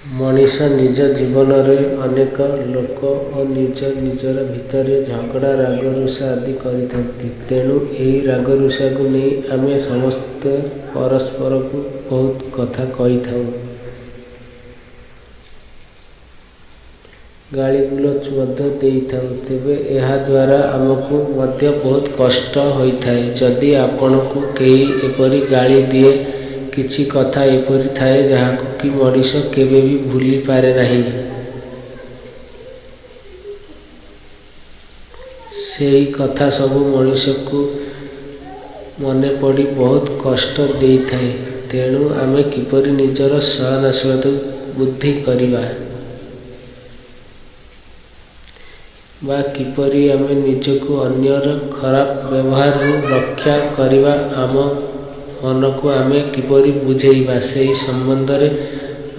ମଣିଷ ନିଜ ଜୀବନରେ ଅନେକ ଲୋକ ଓ ନିଜ ନିଜର ଭିତରେ ଝଗଡ଼ା, ରାଗରୁଷା ଆଦି କରିଥାନ୍ତି। ତେଣୁ ଏହି ରାଗରୁଷାକୁ ନେଇ ଆମେ ସମସ୍ତେ ପରସ୍ପରକୁ ବହୁତ କଥା କହିଥାଉ, ଗାଳିଗୁଲଜ ମଧ୍ୟ ଦେଇଥାଉ। ତେବେ ଏହା ଦ୍ୱାରା ଆମକୁ ମଧ୍ୟ ବହୁତ କଷ୍ଟ ହୋଇଥାଏ। ଯଦି ଆପଣଙ୍କୁ କେହି ଏପରି ଗାଳି ଦିଏ, କିଛି କଥା ଏପରି ଥାଏ ଯାହାକୁ କି ମଣିଷ କେବେ ବି ଭୁଲିପାରେ ନାହିଁ। ସେହି କଥା ସବୁ ମଣିଷକୁ ମନେ ପଡ଼ି ବହୁତ କଷ୍ଟ ଦେଇଥାଏ। ତେଣୁ ଆମେ କିପରି ନିଜର ସହନଶୀଳତାକୁ ବୃଦ୍ଧି କରିବା ବା କିପରି ଆମେ ନିଜକୁ ଅନ୍ୟର ଖରାପ ବ୍ୟବହାରରୁ ରକ୍ଷା କରିବା, ଆମ ମନକୁ ଆମେ କିପରି ବୁଝେଇବା, ସେହି ସମ୍ବନ୍ଧରେ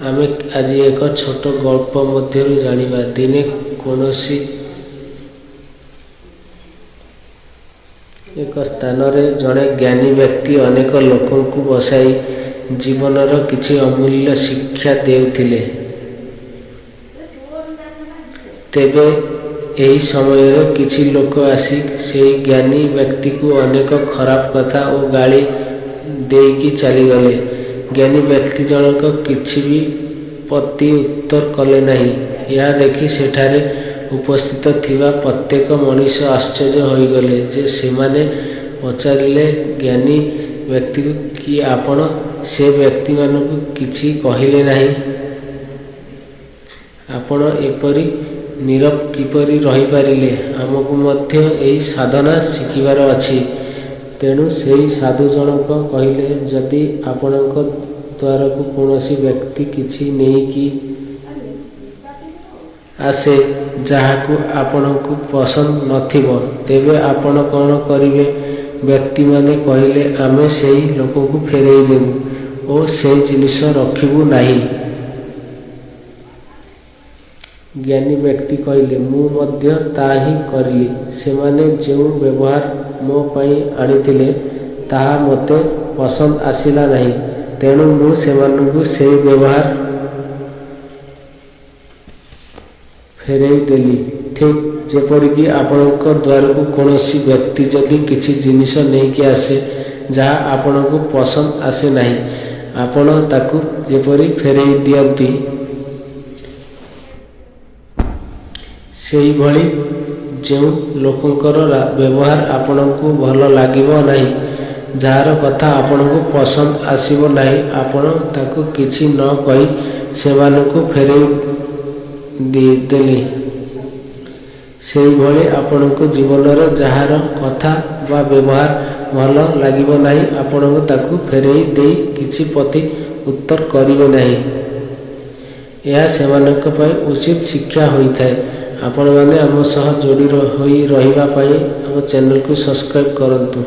ଆମେ ଆଜି ଏକ ଛୋଟ ଗଳ୍ପ ମଧ୍ୟରୁ ଜାଣିବା। ଦିନେ କୌଣସି ଏକ ସ୍ଥାନରେ ଜଣେ ଜ୍ଞାନୀ ବ୍ୟକ୍ତି ଅନେକ ଲୋକଙ୍କୁ ବସାଇ ଜୀବନର କିଛି ଅମୂଲ୍ୟ ଶିକ୍ଷା ଦେଉଥିଲେ। ତେବେ ଏହି ସମୟରେ କିଛି ଲୋକ ଆସି ସେହି ଜ୍ଞାନୀ ବ୍ୟକ୍ତିକୁ ଅନେକ ଖରାପ କଥା ଓ ଗାଳି ଦେଇକି ଚାଲିଗଲେ। ଜ୍ଞାନୀ ବ୍ୟକ୍ତି ଜଣକ କିଛି ବି ପ୍ରତି ଉତ୍ତର କଲେ ନାହିଁ। ଏହା ଦେଖି ସେଠାରେ ଉପସ୍ଥିତ ଥିବା ପ୍ରତ୍ୟେକ ମଣିଷ ଆଶ୍ଚର୍ଯ୍ୟ ହୋଇଗଲେ ଯେ ସେମାନେ ପଚାରିଲେ ଜ୍ଞାନୀ ବ୍ୟକ୍ତିକୁ କି ଆପଣ ସେ ବ୍ୟକ୍ତିମାନଙ୍କୁ କିଛି କହିଲେ ନାହିଁ, ଆପଣ ଏପରି ନୀରବ କିପରି ରହିପାରିଲେ? ଆମକୁ ମଧ୍ୟ ଏହି ସାଧନା ଶିଖିବାର ଅଛି। ତେଣୁ ସେହି ସାଧୁ ଜଣକ କହିଲେ, ଯଦି ଆପଣଙ୍କ ଦ୍ୱାରକୁ କୌଣସି ବ୍ୟକ୍ତି କିଛି ନେଇକି ଆସେ ଯାହାକୁ ଆପଣଙ୍କୁ ପସନ୍ଦ ନଥିବ, ତେବେ ଆପଣ କ'ଣ କରିବେ? ବ୍ୟକ୍ତିମାନେ କହିଲେ, ଆମେ ସେହି ଲୋକକୁ ଫେରାଇ ଦେବୁ ଓ ସେହି ଜିନିଷ ରଖିବୁ ନାହିଁ। ଜ୍ଞାନୀ ବ୍ୟକ୍ତି କହିଲେ, ମୁଁ ମଧ୍ୟ ତାହା ହିଁ କରିଲି। ସେମାନେ ଯେଉଁ ବ୍ୟବହାର ମୋ ପାଇଁ ଆଣିଥିଲେ ତାହା ମୋତେ ପସନ୍ଦ ଆସିଲା ନାହିଁ, ତେଣୁ ମୁଁ ସେମାନଙ୍କୁ ସେହି ବ୍ୟବହାର ଫେରାଇ ଦେଲି। ଠିକ୍ ଯେପରିକି ଆପଣଙ୍କ ଦ୍ୱାରକୁ କୌଣସି ବ୍ୟକ୍ତି ଯଦି କିଛି ଜିନିଷ ନେଇକି ଆସେ ଯାହା ଆପଣଙ୍କୁ ପସନ୍ଦ ଆସେ ନାହିଁ, ଆପଣ ତାକୁ ଯେପରି ଫେରାଇ ଦିଅନ୍ତି, ସେହିଭଳି ଯେଉଁ ଲୋକଙ୍କର ବ୍ୟବହାର ଆପଣଙ୍କୁ ଭଲ ଲାଗିବ ନାହିଁ, ଯାହାର କଥା ଆପଣଙ୍କୁ ପସନ୍ଦ ଆସିବ ନାହିଁ, ଆପଣ ତାକୁ କିଛି ନ କହି ସେମାନଙ୍କୁ ଫେରାଇ ଦେଲେ। ସେହିଭଳି ଆପଣଙ୍କୁ ଜୀବନରେ ଯାହାର କଥା ବା ବ୍ୟବହାର ଭଲ ଲାଗିବ ନାହିଁ, ଆପଣଙ୍କୁ ତାକୁ ଫେରାଇ ଦେଇ କିଛି ପ୍ରତି ଉତ୍ତର କରିବେ ନାହିଁ। ଏହା ସେମାନଙ୍କ ପାଇଁ ଉଚିତ ଶିକ୍ଷା ହୋଇଥାଏ। ଆପଣମାନେ ଆମ ସହ ଯୋଡ଼ି ହୋଇ ରହିବା ପାଇଁ ଆମ ଚ୍ୟାନେଲକୁ ସବସ୍କ୍ରାଇବ୍ କରନ୍ତୁ।